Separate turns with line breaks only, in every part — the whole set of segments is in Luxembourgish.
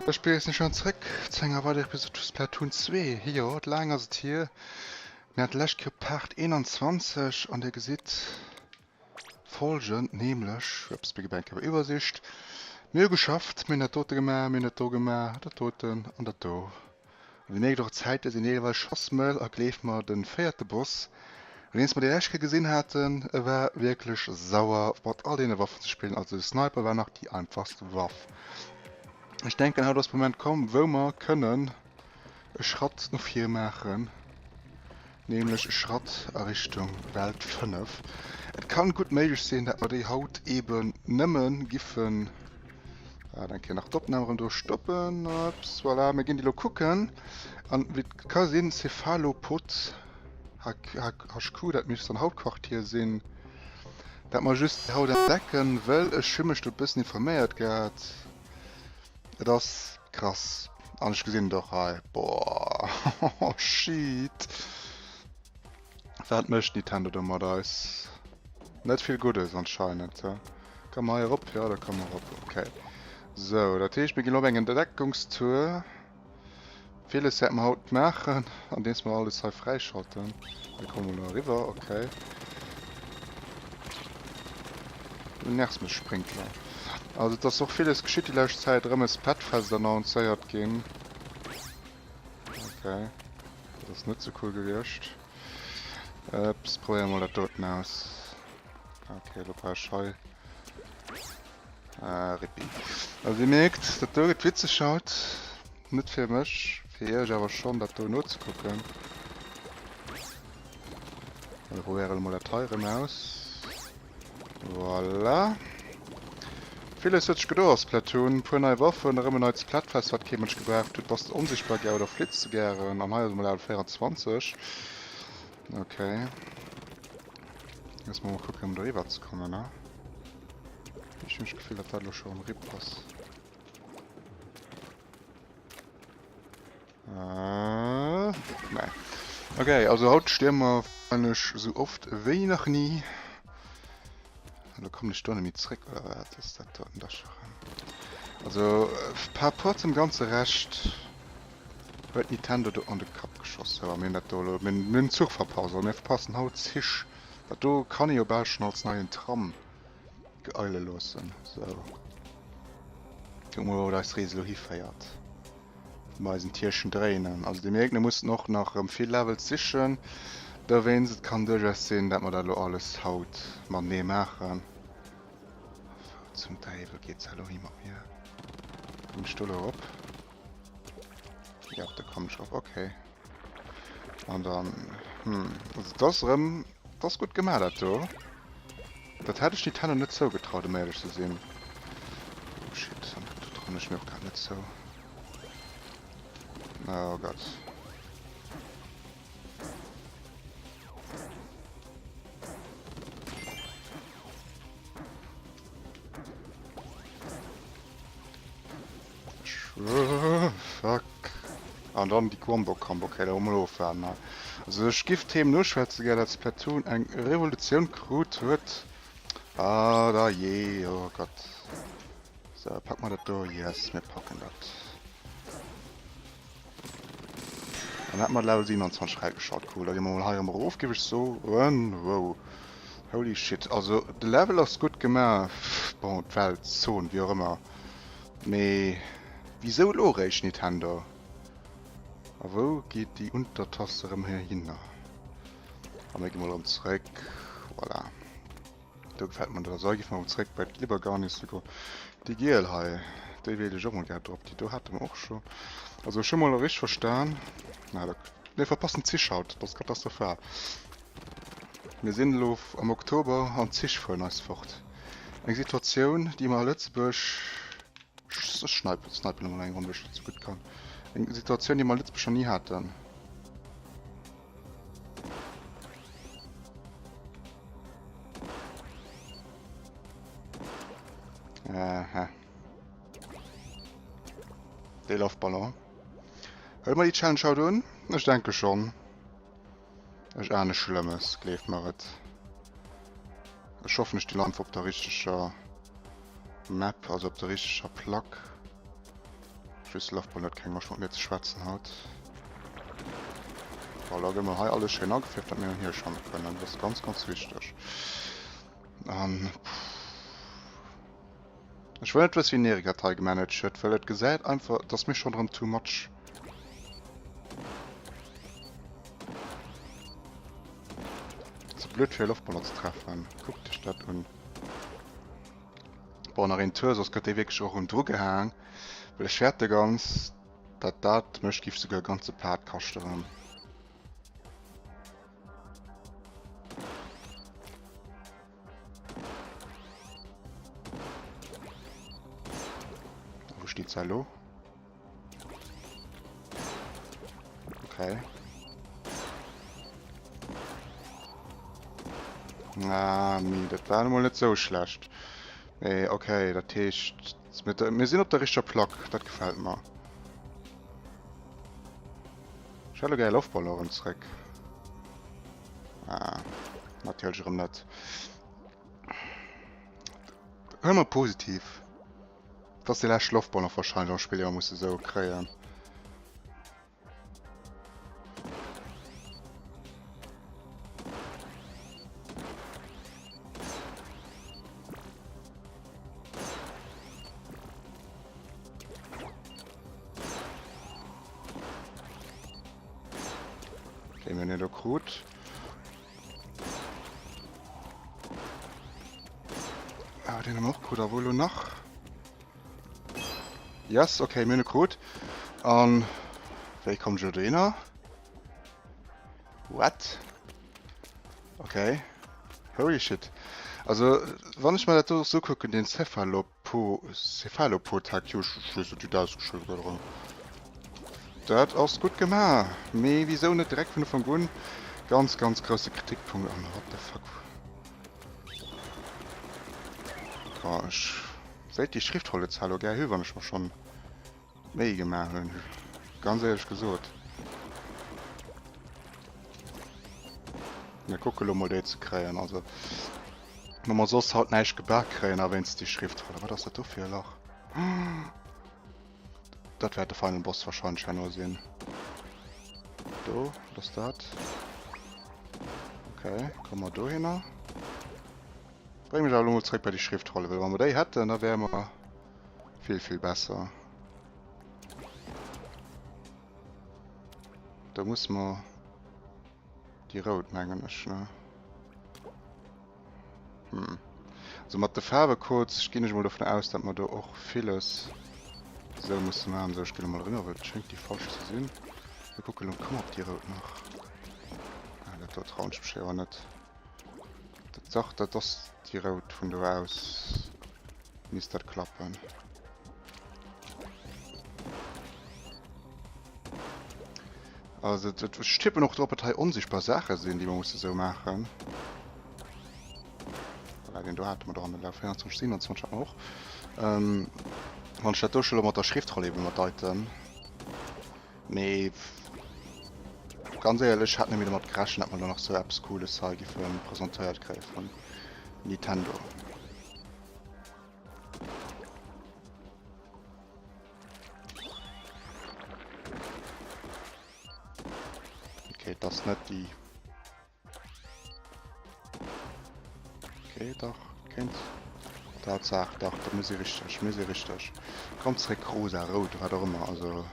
Ech begréissen iech erëm zréck zu enger weiderer Episode vu Splatoon 2. Jo, laang ass et hier. Mir haten d'lescht Kéier Part 21 an dir gesitt folgend, nämlech, ups, mir ginn eng Kéier Iwwersicht. Mir hu geschafft, mir hunn dat dote gemaach, mir hunn dat do gemaach, dat doten an dat do. An dir mierkt och, d'Zäite sinn deelweis schossmëll a gleeft mer, de véierte Boss, nodeems mer dee lescht Kéier gesinn haten, e war wierklech sauer mat all deene Waffen ze spillen, also de Sniper war nach déi einfachst Waff. Ech denken haut ass de Moment komm, wou mer kënnen e Schratt no vir maachen, nämlech e Schratt a Richtung Welt 5. Et kann gutt méiglech sinn, dat mer déi haut eben nëmme giffen Ah, dann Kéier nach d'Opnam erëm do stoppen. Ups, voilà, mir ginn déi lo kucken. An wéi et ka sinn, Cephalopod HQ, dat misst dann Hauptquartier sinn. Dat mer just haut entdecken, wëll ech hu mech do e bëssen informéiert gehat. Et ass krass. An ech gesinn et och hei. Boah, shit. Wat mécht Nintendo do mat eis? Net vill Guddes anscheinend, he? Kann mer hei erop? Jo, da komme mer erop. Okay. Sou, dat heescht, mir ginn elo op eng Entdeckungstour. Villes wäerte mer haut maachen, andeems mer alles hei fräischalten. Hei komme mer elo eriwwer, okay. Du nervs mech, Sprinkler. Also, et ass och villes geschitt déi lescht Zäit. Erëm e Splatfest annoncéiert ginn. Okay. Dat ass net sou cool gewiescht. Ups, probéiere mol dat doten aus. Okay, lo brauch ech hei. Ah, Rippi. Also dir mierkt, dat do gëtt witzeg haut. Net fir mech, fir iech awer schonn, dat do nozekucken. Mir probéiere mol dat hei erëm aus. Voilà. Villes huet sech gedo a Splatoon. Puer nei Waffen, erëm en neit Splatfest wat kee Mënsch gebraucht huet. Bass de onsichtbar gär oder flitz de gären? An hei ass emol Level 24. Okay. Lass mer mol kucken em do eriwwer ze kommen, ne? Ech hunn d'Gefill dat dat elo scho erëm RIP ass. Äh, nee. Okay, also haut stierwe mer wahrscheinlech sou oft wéi nach ni. Da kommen ech do net méi zréck, oder wat ass dat do da scho rëm? Also, par rapport zum ganze Rescht huet Nintendo do an de Kapp geschoss. Sou, a mir hunn dat do elo, mir hunn den Zuch verpasst. Also mir verpassen haut Zich. Dat do kann ee jo bal schonn als neien Tram geeile loossen. Sou. Kucke mol, wou eis Rees elo hiféiert. Wou mer eisen Tierchen dréinen. Also dir mierkt, mir mussen och nach erëm vill Levels sichen. Dowéinst, et kann duerchaus sinn, dat mer dat elo alles haut matenee maachen. Wou zum Däiwel geet se elo hi mat mir? Kommen ech do elo erop? Jo, do kommen ech erop, okay. An dann, hm, also dat ass erëm, dat ass gutt gemaach dat do. Dat hätt ech Nintendo net zougetraut, ëm éierlech ze sinn. Oh shit, an dat do trauen ech mir och grad net zou. Oh Gott. Fuck. An dann déi Combo Combo, okay, da mol ofwaarden hei. Also ech giff Themen noschwätze gär, dat Splatoon eng Revolutioun krut huet. Ah da jee, oh Gott. So, pack mer dat do, yes, mir packen dat. Dann hätte mer Level 27 fräigeschalt, cool. Da gi mer mol hei erëm erof, giff ech soen. Wow. Holy shit, also de Level ass gutt gemaach, bon d'Welt, d'Zon, wéi och ëmmer. Mee wisou elo eréischt Nintendo? A wou geet déi Untertaste erëm heihinner? A mir gi mol erëm zeréck. Voilà. Do gefält mer dat. Also hei gi mer erëm zeréck bei d'Glibbergarnis goen. Déi giel hei, déi wéilt ech och mol gär drop. Déi do hate mer och scho. Also ech hu mol elo richteg verstan. Na, da, mir verpassen d'Zich haut. Dat ass katastrophal. Mir sinn elo am Oktober an d'Zich fueren eis fort. Eng Situatioun, déi mer a Lëtzebuerg, ech snipen emol eng Ronn, well ech dat sou gutt kann, eng Situatioun, déi mer a Lëtzebuerg nach ni haten. Aha. Dee Loftballon. Huele mer déi Challenge haut un? Ech denke schonn. Ech ahne Schlëmmes, gleeft mer et. Ech hoffen ech stinn einfach op der richteger Map, also op der richteger Plack. Just de Loftballon huet keng Loscht mat mir ze schwätzen haut. Voilà, gëtt mol hei alles schéin agefierft, dat mir dann hier schamme kënnen. Dat ass ganz, ganz wichteg. An ech wëll net wëssen, wéi den Erik dat hei gemanagt huet, well et gesäit einfach, et ass mir schonn erëm too much. Ze blöd fir e Loftballon ze treffen. Kuckt iech dat un. Bon, nach een Tour, soss gëtt dee wierklech och erëm dru gehaang. Well ech fäerte ganz, dat dat mech giff souguer e ganze Part kaschteren. Wou steet se elo? Okay. Ah, nee, dat war mol net sou schlecht. Nee, okay, dat heescht, mir sinn op der richteger Plack, dat gefält mer. Ech hätt elo gär Loftballon erëm zréck. Ah, natierlech erëm net. Huele mer positiv. Dat ass déi lescht Loftballon wahrscheinlech am Spill, déi mer musse sou kréien. Okay, mir hunn hien do krut. Ah, den haben wir auch krut. A wou elo nach? Yes, okay, mir hunn e krut. An wéi kommt ech elo dohinner? What? Okay. Holy shit. Also, wann ech mer dat do so kucken, den Cephalop... Po, Cephalopod-Hack, jo, ech weess net, wéi dat ausgeschriwwen gëtt, awer dat ass gutt gemaach. Mee wisou net direkt vun Ufank un? Ganz, ganz grousse Kritikpunkt an what the fuck. Oh, ech wéilt déi Schriftrolle zwar elo gär hu, wann ech mer schonn Méi gemaach hunn, ganz éierlech gesot. Mir kucke lo mol déi ze kréien. Also, wa mer soss haut näischt gebak kréien, a wéinst déi Schriftrolle. Wat ass dat do fir e Lach? Dat wäert de Final Boss wahrscheinlech herno sinn. Do, wat ass dat? Okay, komme mer dohinner. Bréng mech awer lo mol zréck bei déi Schriftrolle, well wa mer déi hätten, da wäre mer Vill, vill besser. Da muss mer déi rout, mengen ech, ne? Hm. Also mat de Faarwecodes ginn ech mol dovun aus, datt mer do och villes esou musse maachen. Sou, ech ginn emol eriwwer, well et schéngt déi falsch ze sinn. Mir kucken elo, komm op déi rout nach. Ah, dat do trauen ech mech awer net. Dat, dach, dat ass déi rout vun do aus. Misst dat klappen. Also, dat, ech tippen och drop, dat hei onsichtbar Saache sinn, déi mer musse sou maachen. Voilà, den do hate mer doch an der Level 24, 27 hat mer och. Ähm, wann ech dat do scho lo mat der Schriftroll eben mat deiten. Mee ganz éierlech, ech hat net méi domat gerechent, dat mer do nach sou eppes Cooles hei giffe presentéiert kréie vun Nintendo. Okay, das ist net déi. Okay, dach, kéint. Tatsaach, dach, da mir si richteg, mir si richteg. Komm zréck, rosa, rout, wat och ëmmer, also.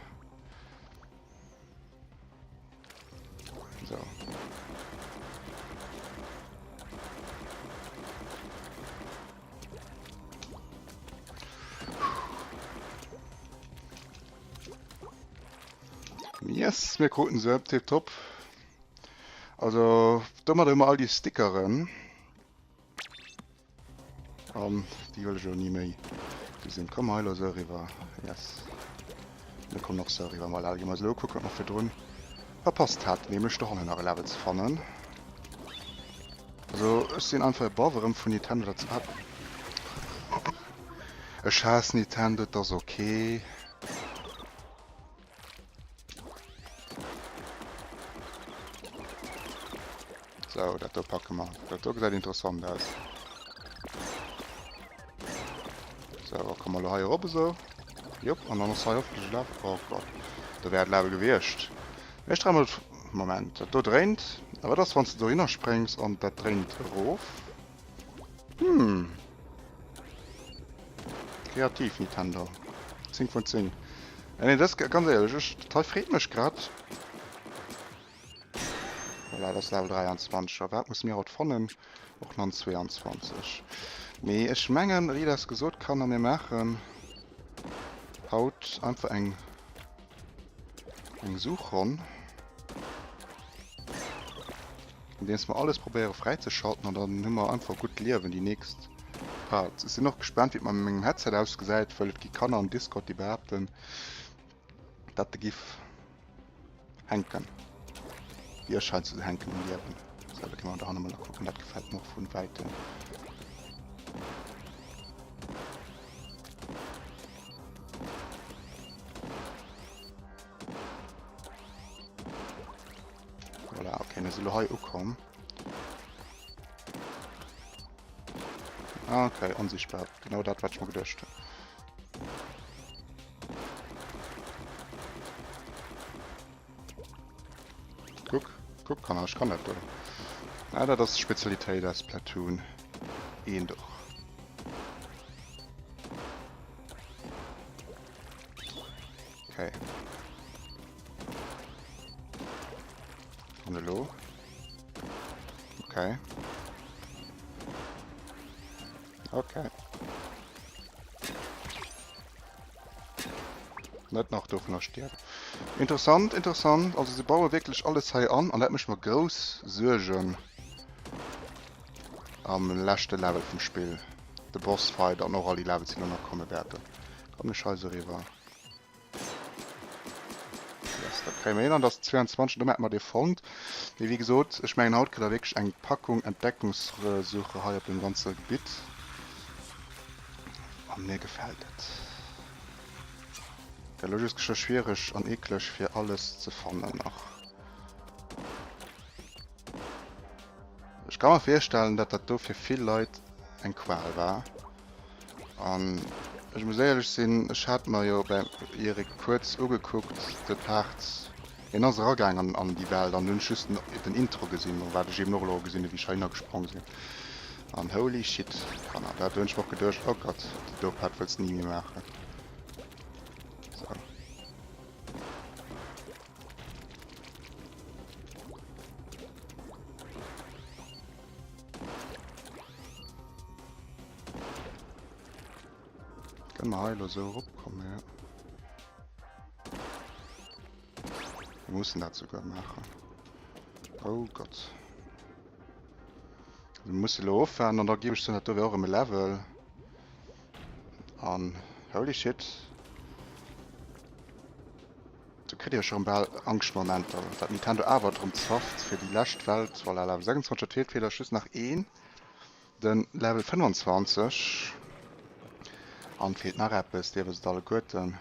So. Yes, mir kruten se. Tipptopp. Also, domat hu mer all déi Stickeren. An déi wëll ech elo ni méi gesinn. Komm hei elo esou eriwwer. Yes. Mir kommen och esou eriwwer. Voilà, da gi mer eis elo kucken, wat mer virdrun verpasst haten, nämlech dohannen nach e Level ze fannen. Also, ech sinn einfach e Baff erëm vun Nintendo, dat ze. Ech haass Nintendo, et ass ok. So, dat do packe mer. Dat do gesäit interessant aus. So, komme mer elo hei erop esou. Jop, an dann ass hei hoffentlech e Level. Oh Gott, do wär et Level gewiescht. Mee ech dra mol. Moment, dat do dréint. A wat ass wann s de dohinner spréngs an dat dréint erof? Hm. Kreativ, Nintendo. 10 vun 10. Nee, das, ganz éierlech, ech, dat hei freet mech grad. Voilà, dat ass Level 23. A wat musse mir haut fannen? Och nach 22. Mee ech mengen, wéi das gesot, Kanner, mir maachen haut einfach eng eng Suchronn. Andeems mer alles probéiere fräizeschalten an dann hu mer einfach gutt Liewen déi nächst Parts. Ech sinn och gespaant, wéi et mat mengem Headset ausgesäit, well et gi Kanner am Discord, déi behaapten, dat de giff hänken. Wéi ech hei zu hänken um Liewen. So, da ginn mer dohanne mol nach kucken, dat gefält mer och vun wäitem. Voilà, okay, mir si lo hei ukomm. Ah, okay, onsichtbar. Genau dat, wat ech mer geduecht hunn. Guck, guck, Kanner, ech kann dat do. Ah, dat ass Spezialitéit aus Splatoon 1 och. Okay. An elo? Okay. Okay. Net nach dovunner stierwen. Interessant, interessant. Also se baue wierklech alles hei an an dat mécht mer grouss Suergen am leschte Level vum Spill. De Boss Fight an och all déi Levels déi lo nach komme wäerten. Komm ech hei sou eriwwer. Yes, dat kréie mer hin. An dat ass 22, domat hätte mer dee fonnt. Mee wéi gesot, ech mengen haut kritt der wierklech eng Packung Entdeckungssuche hei op deem ganze Gebitt. A mir gefält et. Dat elo just geschwë schwiereg an eekleg fir alles ze fannen nach. Ech ka mer virstellen, dat dat do fir vill Leit eng Qual war. An ech muss éierlech sinn, ech hat mer jo beim Eric kuerz ugekuckt, de Part, hien ass eragaang an an déi Welt an hunn ech just den den Intro gesinn, wat ech eben och elo gesinn hunn, wéi ech heihinner gesprong sinn. An holy shit, Kanner, dat hunn ech mer och geduecht, oh Gott, déi do Part wëlls de ni méi maachen. Sou. Kënne mer hei elo esou eropkommen, ja. Mir mussen dat souguer maachen. Oh Gott. Wir musse elo offahren an da gebe ich soen, dat do wär och erëm e Level. An holy shit. Do kritt Dir jo schon bal Angschtmomenter, dat Nintendo awer drëm zafft fir déi lescht Welt, voilà, Level 26, et feelt feelt just nach een, den Level 25, an feelt nach eppes, dir wësst et alleguerten.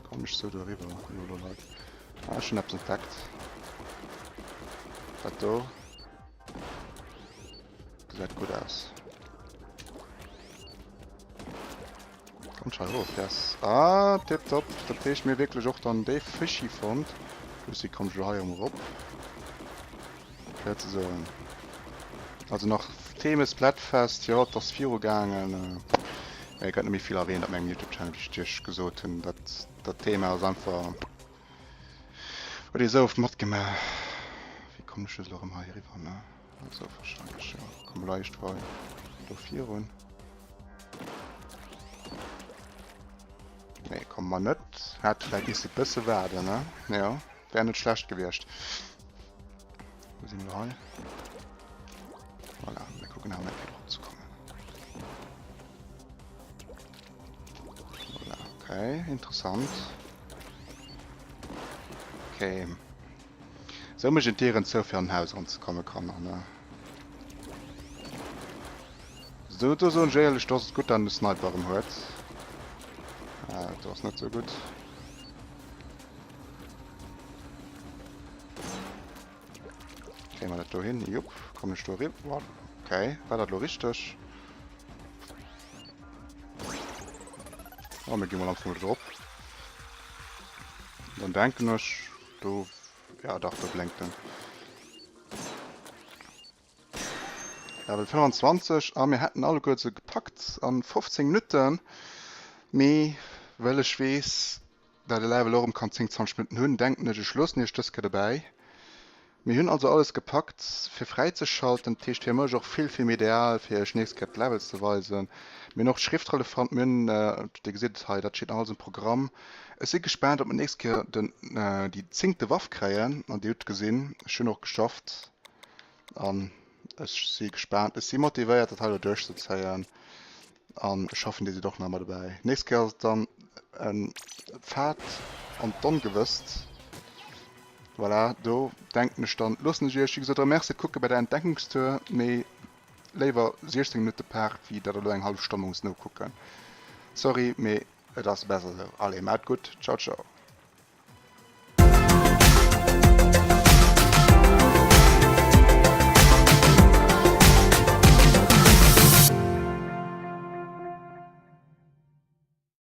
Komm ech sou doriwwer, lolo Leit. Ah, ech hunn eppes entdeckt. Dat do. Gesäit gutt aus. Kommt hei erof, yes. Ah, tipptopp. Dat heescht, mir wierklech och dann dee Fischi fonnt. Lucy, komm ech elo hei erëm erop. Schwéier ze soen. Also nach Theme Splatfest, jo, et ass virugaangen. Mee et gëtt net méi vill erwähnt op mengem Youtube-Channel, wéi ech iech gesot hunn. Dat, dat Thema ass einfach, huet ee sou oft matgemaach. Wéi kommen ech just elo erëm hei eriwwer, ne? Also wahrscheinlech, jo. Komm leicht hei do virun. Nee, komm mal net. Hat vielleicht missen e bësse waarden, ne? Ja, wär net schlecht gewiescht. Wo sinn wir hei? Voilà, wir gucken nach eng Kéier drop zu kommen. Voilà, okay, interessant. Okay. Sou mécht een d'Dieren zou fir an den Haus eranzekommen, Kanner, ne? Sou, do soen ech éierlech, do ass et gutt, datt en de Sniper erëm huet. Ah, do ass net sou gutt. Kréie mer dat do hin? Jupp, kommen ech do eriwwer? Okay, war dat elo richteg? Oh, mir gi mol am Fong drop. Dann denken ech, do, ja dach, do blénkt en. Level 25 a mir hätten alleguer se gepackt an 15 Minutten. Mee well ech weess, dat e Level och ëm kann 10, 20 Minutten hunn, denken ech, ech loossen iech dës Kéier dobäi. Mir hunn also alles gepackt fir fräizeschalten, dat heescht fir mech och vill, vill méi ideal fir iech nächst Kéier d'Levels ze weisen. Mir hunn och d'Schriftrolle fonnt, mir hunn, dir gesitt et hei, dat steet nach alles um Programm. Ech si gespaant ob mir nächst Kéier den, déi zéngte Waff kréien an dir hutt gesinn, ech hunn och geschafft an ech si gespaant, ech si motivéiert dat hei elo duerchzezéien an ech hoffen dir sidd och nach ëmmer dobäi. Nächst Kéier ass et dann en Pfad an d'Ongewësst. Voilà, do denken ech dann, loossen ech iech, wéi gesot, erëm Merci kucke bei der Entdeckungstour, mee léiwer 16 Minutte Part, wéi datt der elo eng hallef Stonn muss nokucken. Sorry, mee et ass besser esou. Allez, maacht gutt, ciao ciao.